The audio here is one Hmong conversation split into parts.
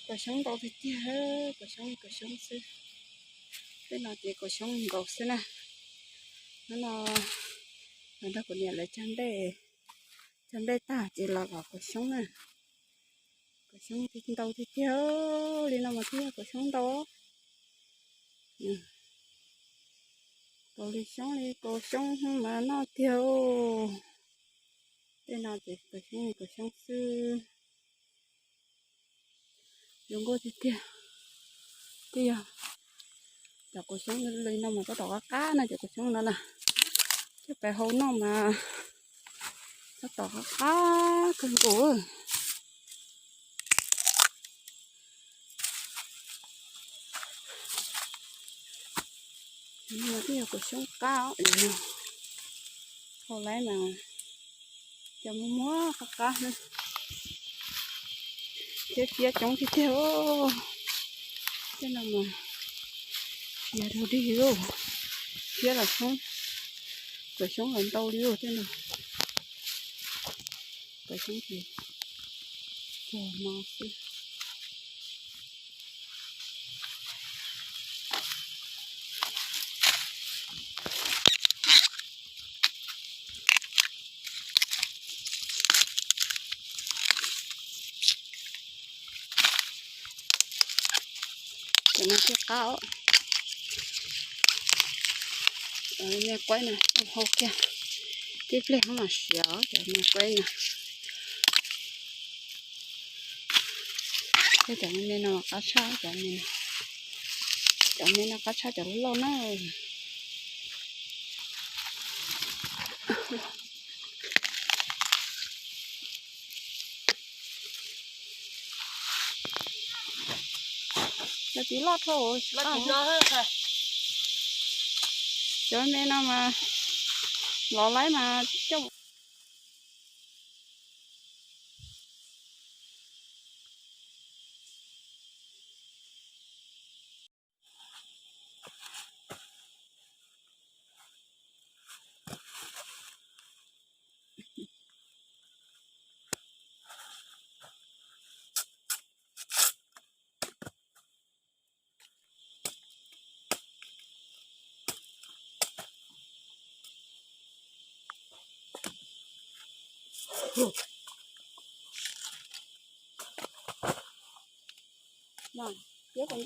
Kaus xyoob ntau tiag tiag, kaus xyoob, kaus xyoob xwb. Tej no ces kaus xyoob nkaus xwb na. Hnub no los nrog kuv niam lawv cog nplej, cog nplej tag ces los lov kaus xyoob na. Kaus xyoob ntau tiag tiag, li no mas thiaj yog kaus xyoob ntau. Kaus li xyoob li kaus xyoob mas noj tiag. Tej no ces kaus xyoob li kaus xyoob xwb. Zoo nkauj tiag tiag. Twb yog cov kaus xyoob li no mas tab tom qab qab na, cov kaus xyoob no na. Coj pais hau noj mas tab tom qab qab kawg nkaus. Cov no twb yog kaus xyoob qab os, hau lawm mas cov muag muag qab qab thiab, fiab coob tiag tiag. Tej no mas fiab rau dig lauj, fiab los xyoob, kaus xyoob los ntau li lauj tej no. Kaus xyoob ces cog no xwb. Cov no thiaj qab os. Me quaib no hau kiag, tib pliag no mam siav cov me quaib no. Thiab cov me no qab tshaj, cov me no qab tshaj cov loj loj na. Cov txiv loj dhau. Cov me no mas lov laib mas coj. Piav kom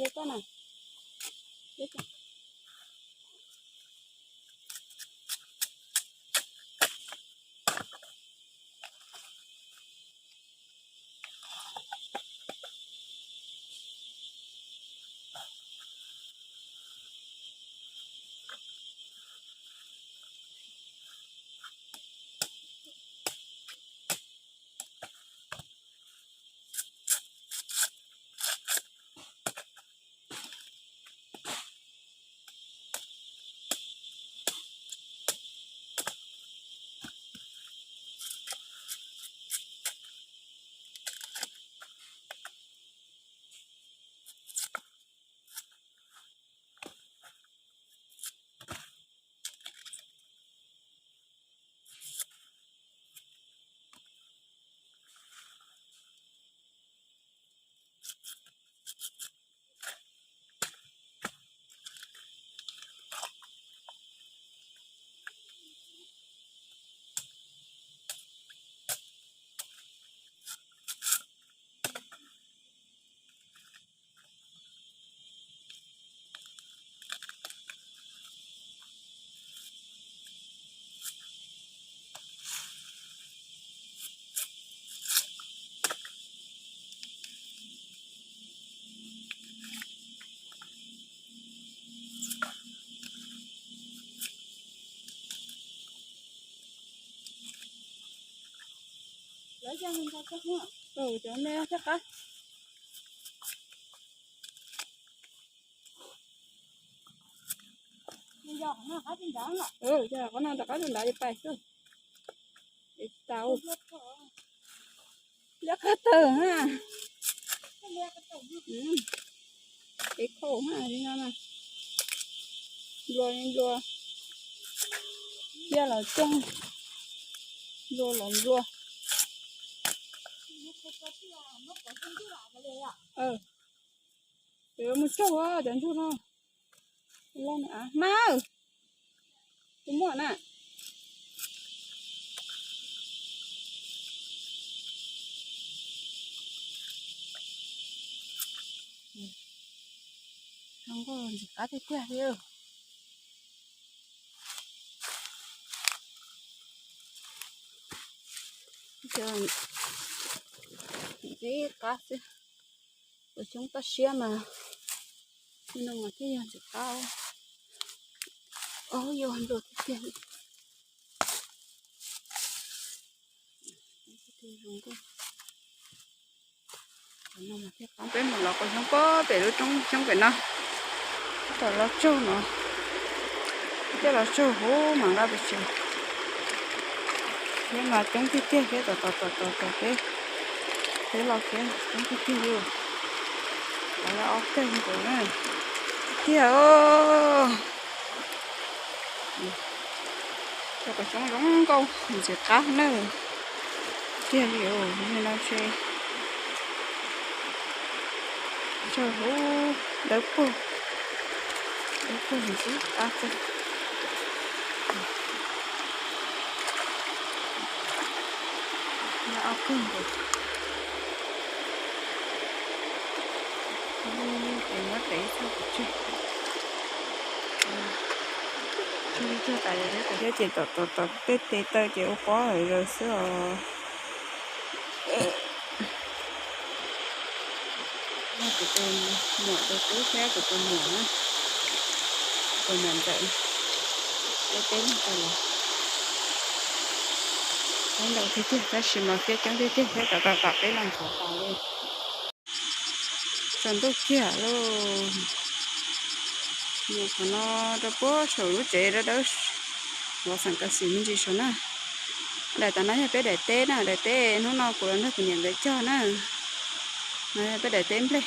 nce koj na. Cov me thiab qab. Qhov no rov qab rau nrad pais xwb. Tau. Liab qab tawg ha. Ev khauj ha li no na. Nplua li nplua. Liab los coob. Nplua los nplua. Ces mus tsaug cov ntsuag no. Hmab, tus muaj na. Zoo nkauj ntxim qab tiag tiag li. Ntxim qab xwb. Kuv xyoob toj siab mas, no mas thiaj yog ntxim qab. Ob, yuav nplua tiag tiag. Peb mus lov quav xyoob pem lub roob xyoob pem no. Tom los tsaug no, coj los tsaug huv mas nqa pes tsawg. Thiab mas coob tiag tiag thiab, tom tom tom tom tom peb, peb los thiab coob tiag tiag li. Lov ob teg nkaus na. Tiag, cov quav xyoob zoo nkauj ntxim qab na. Tiag li os, no ntshe tsaug huv dawb paug, dawb paug ntxim qab xwb. Ob teg nkaus. Ces muab tev txog kuv tseg. Tseg tseg tas, ces tom tom tom tej tes taw ces ua pob lawm xwb os. Kuv tus muam tus tub thiab kuv tus muam, tus muam ntxawm, peb peb leeg tau los. Peb ntau tiag tiag tab sis mas fiab coob tiag tiag thiab, tom tom tom peb los ntxuav tas li. Tsaus ntuj kiag lauj. Mus qhov no rau puag saum lub tsev dawb dawb, vov xeem kav xim me ntsis saum na. Daim tas no yog peb daim teb na, daim teb hnub no kuv los nrog kuv niam nkawd cog na. No yog peb daim teb nplej.